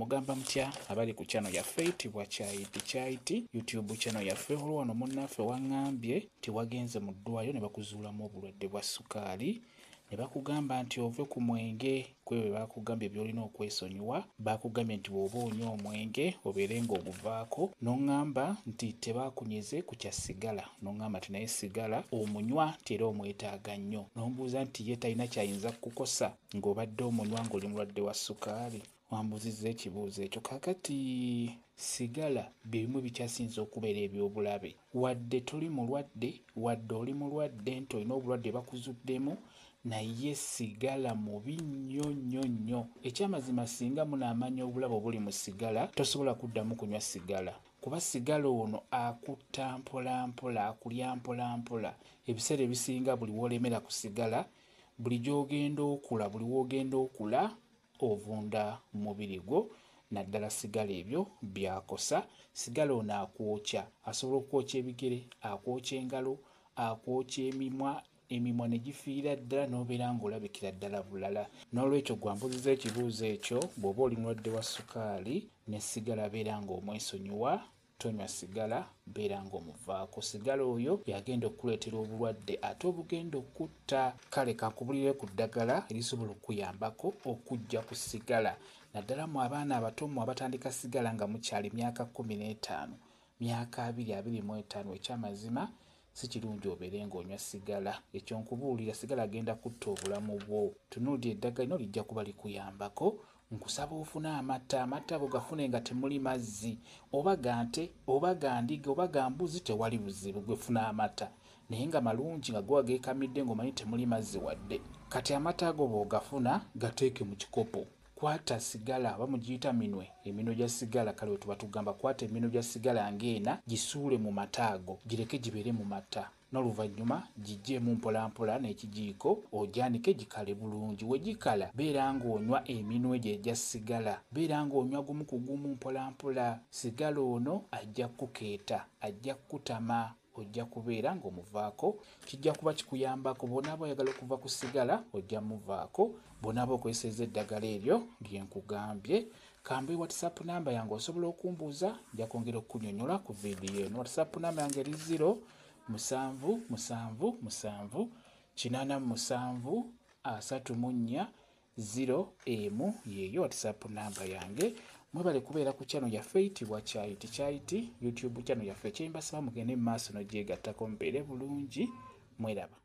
Mugamba mutya abali ku channel yaffe eyitibwa Kyayiti Kyayiti YouTube channel yaffe. Olwo wano munnaffe waŋŋambye nti wagenze mu ddwaliro ne bakuzuulamu obulwadde bwa sukaali ne bakugamba nti ove ku mwenge. Kwe bwe bakugambye by'olina okwesonyiwa, bakugambye nti bw'oba onywa omwenge obeere ng'oguvaako, n'oŋŋamba nti tebakunyize ku kya sigala, n'oŋŋamba nti naye sigala omunywa nti era omwetaaga nnyo, n'ombuuza nti ye talina ky'ayinza kukukosa ng'obadde omunywa ng'oli mulwadde wa sukaali. Wambuuzizza ekibuuzo ekyo. Kaakati sigala bye bimu bikyasinze okubeera eby'obulabe. Wadde toli mulwadde, wadde oli mulwadde nti olina obulwadde bakuzuddemu, naye sigala mubi nnyo nnyo nnyo. Ekyamazima singa munaamanya obulabe obuli mu sigala, tosobola kuddamu kunywa sigala. Kuba sigala ono akutta mpola mpola, akulya mpola mpola. Ebiseera ebisinga buli w'olemera ku sigala, buli gy'ogenda okula, buli w'ogenda okula, ovunda mubiri gwo, naddala sigala ebyo byakosa. Sigala ono akwokya, asobola okwokya ebigere, akwokya engalo, akwokya emimwa, emimwa ne gifiira ddala n'obeera ng'olabikira ddala bulala. N'olwekyo gwambuuziza ekibuuzo ekyo, bw'oba oli mulwadde wa sukaali ne sigala beera ng'omwesonyiwa, tonywa sigala, beera ng'omuvaako. Sigala oyo yagenda okukuleetera obulwadde ate obugenda okutta. Kale kankubulire ku ddagala erisobola okukuyambako okuggya ku sigala, naddala mu abaana abato mmwe abatandika sigala nga mukyali myaka 15, myaka 20, 25. Ekyamazima si kirungi obeere ng'onywa sigala. Ekyo nkubuulira, sigala agenda kutta obulamu bwo. Tunuulira eddagala lino lijja kuba likuyambako. Nkusaba ofune amata, amata ago gafune nga temuli mazzi, oba ga nte oba ga ndiga oba ga mbuzi, tewali buzibu, gwe funa amata naye nga malungi nga go ageekamidde ng'omanyi temuli mazzi wadde. Kati amata ago bw'ogafuna gateeke mu kikopo. Kwata sigala oba mugiyita minwe, eminwe gya sigala, kale wetuba tugamba kwata eminwe gya sigala ng'ena, gisuule mu mata ago, gireke gibeere mu mata. N'oluvannyuma giggyemu mpolampola n'ekijiiko ogyanike gikale bulungi. We gikala beera ng'onywa eminwe gye egya sigala, beera ng'onywa gumu ku gumu mpolampola. Sigala ono ajja kukukeeta, ajja kukutama, ojja kubeera ng'omuvaako. Kijja kuba kikuyambako. Bw'onaaba oyagala okuva ku sigala ojja muvaako, bw'onaaba okozesezza eddagala eryo lye nkugambye. Kambe WhatsApp namba yange osobola okumbuuza, nja kwongera okukunyonnyola ku vidiyo eno. WhatsApp namba yange eri 0 7 7 7 87 34 0 emu, yeeyo WhatsApp namba yange. Mwebale kubeera ku channel yaffe eyitibwa Kyayiti Kyayiti YouTube channel yaffe. Kyembasaba mugende mu maaso n'ogyegattako, mubeere bulungi, mweraba.